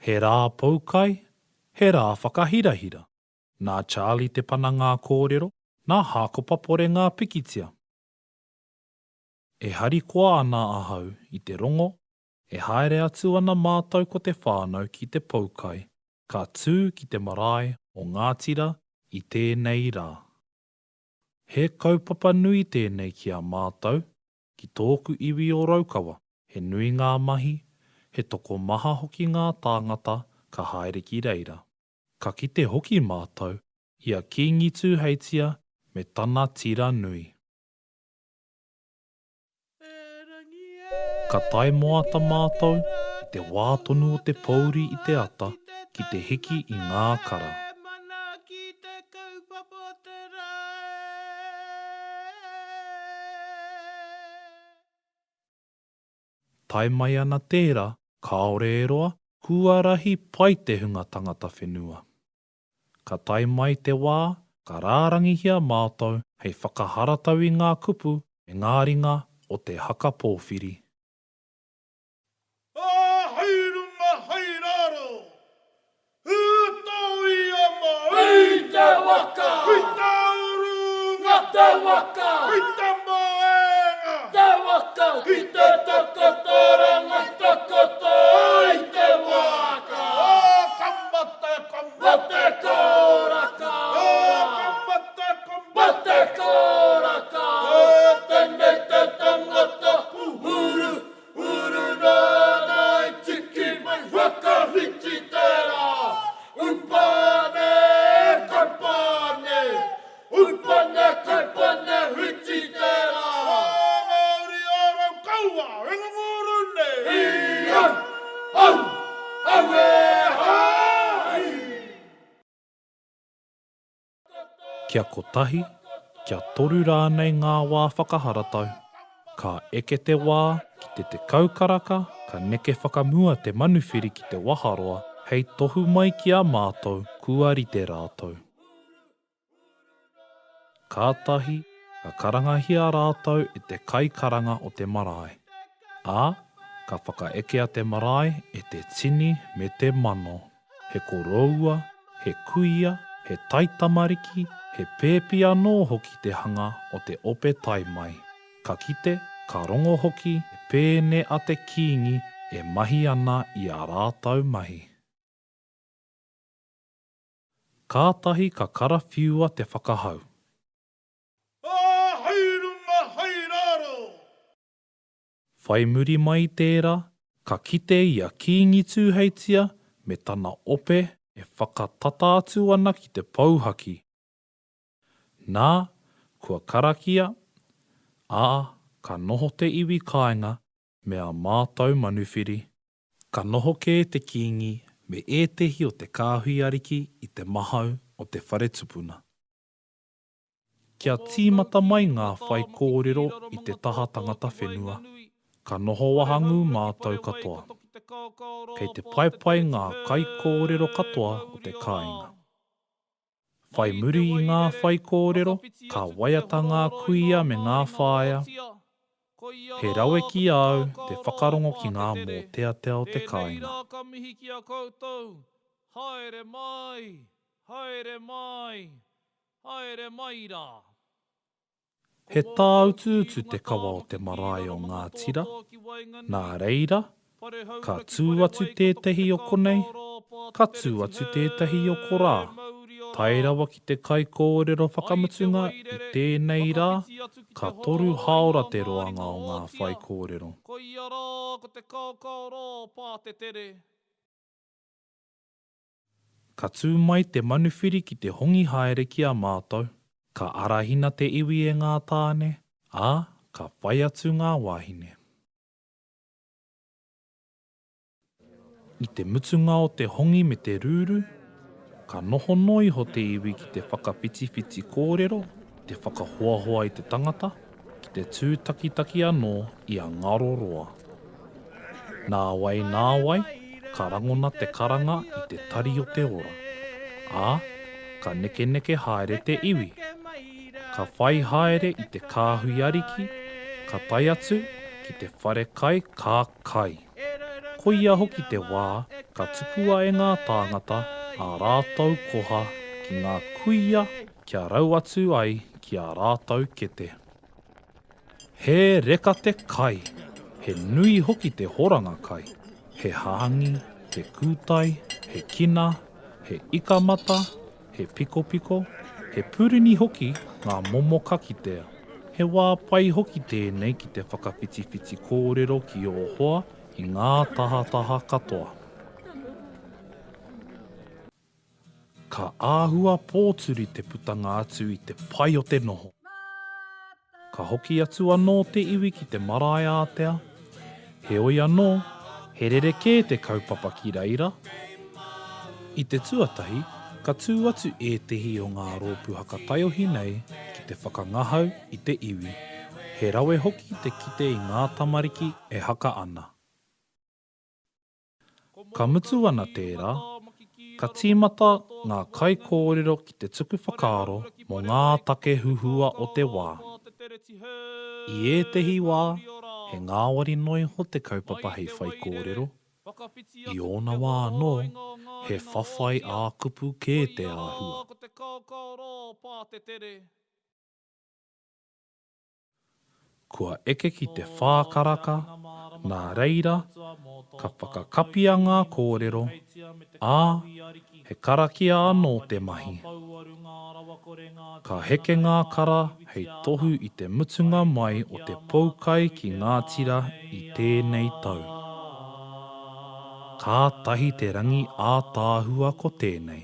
He rā poukai, he rā whakahirahira. Nā Charlie Te Pana ngā kōrero, nā Hākopa Pore ngā pikitia. E harikoa ana ahau i te rongo e haere atu ana mātou ko te whānau ki te poukai ka tū ki te marae o Ngātira i tēnei rā. He kaupapa nui tēnei ki a mātou, ki tōku iwi o Raukawa, he nui ngā mahi, he tokomaha hoki ngā tāngata ka haere ki reira. Ka kite hoki mātou i a Kīngi Tūheitia me tana tira nui. Ka tae moata mātou i te wā tonu o te pōuri i te ata ki te hiki i ngā kara. Tae mai ana tērā, kāore e roa, kua rahi pai te hunga tangata whenua. Ka tae mai te wā, ka rārangihia mātou hei whakaharatau i ngā kupu me ngā ringa o te haka pōwhiri. Ā, hei runga, hei raro. Hūtōia mai. I te waka. I te urunga. Te waka. I te moenga. Te waka. Ki te takotoranga takoto ai te waka. Ō, ka mate, ka mate. Mate koraka. Ō, ka mate, ka mate. Mate koraka. Ō, Tenei te tangata puhuru. Uru nāna i tiki mai whakawhiti te rā Upane kaipane Upane kaipane whiti te rā. Ko ngā uri o Raukawa e ngunguru nei. I au, au, au e hai. Kia kotahi, kia toru rānei ngā wā whakaharatau. Ka eke te wā ki te 10 karaka ka neke whakamua te manuwhiri ki te waharoa hei tohu mai ki a mātou kua rite rātou. Kātahi ka karangahia rātou e te kaikaranga o te marae, ā, ka whakaekea te marae e te tini me te mano. He koroua, he kuia, he taitamariki, he pēpi anō hoki te hanga o te ope tae mai. Ka kite, ka rongo hoki te pēne a te Kīngi e mahi ana i ā rātou mahi. Kātahi ka karawhiua te whakahau. Ā, hei runga, hei raro! Whai muri mai i tērā, ka kite i a Kīngi Tūheitia me tana ope e whakatata atu ana ki te pouhaki. Nā, kua karakia, ā, ka noho te iwi kāinga me ā mātou manuwhiri. Ka noho kē te Kīngi me ētehi o te kāhui ariki i te mahau o te whare tupuna. Kia tīmata mai ngā whaikōrero i te taha tangata whenua, ka noho wahangū mātou katoa. Kei te paepae ngā kaikōrero katoa o te kāinga. Whai muri i ngā whaikōrero, ka waiata ngā kuia me ngā whāea. He rawe ki a au te whakarongo ki ngā mōteatea o te kāinga. Haere mai rā. He tāutuutu te kawa o te marae o Ngā Tira, nā reira, ka tū atu tētahi o konei, ka tū atu tētahi o korā, tae rawa ki te kaikōrero whakamutunga i tēnei rā, ka toru hāora te roanga o ngā whaikōrero. Koia rā ko te kaokaoroa o Pātetere. Ka tū mai te manuwhiri ki te hongi haere ki a mātou, ka arahina te iwi e ngā tāne, ā, ka whai atu ngā wāhine. I te mutunga o te hongi me te rūru, ka noho noa iho te iwi ki te whakawhitiwhiti kōrero, te whakahoahoa i te tangata, ki te tūtakitaki anō i a Ngaroroa. Nāwai, nāwai, ka rangona te karanga i te tari o te ora, ā, ka nekeneke haere te iwi. Ka whai haere i te kāhui ariki, ka tae atu ki te wharekai ka kai. Koia hoki te wā ka tukua e ngā tāngata ā rātou koha ki ngā kuia kia rau atu ai ki ā rātou kete. He reka te kai, he nui hoki te horanga kai, he hāngi, he kūtai, he kina, he ika mata, he pikopiko, he purini hoki ngā momo ka kitea. He wā pai hoki tēnei ki te whakawhitiwhiti kōrero ki ō hoa i ngā tahataha katoa. Ka āhua pōturi te putanga atu i te pai o te noho. Ka hoki atu anō te iwi ki te marae ātea, heoi anō, he rerekē te kaupapa ki reira. I te tuatahi, ka tū atu ētehi o ngā rōpū haka taiohi nei ki te whakangahau i te iwi. He rawe hoki te kite i ngā tamariki e haka ana. Ka mutu ana tērā, ka tīmata ngā kaikōrero ki te tuku whakaaro mō ngā take huhua o te wā. I ētehi wā, he ngāwari noa iho te kaupapa hei whaikōrero, i ōna wā anō, he whawhai ā-kupu kē te āhua. Kua eke ki te whākaraka, nā reira, ka whakakapia ngā kōrero, ā, he karakia anō te mahi. Ka heke ngā kara hei tohu i te mutunga mai o te poukai ki ngā tira i tēnei tau. Kātahi te rangi ātaahua ko tēnei.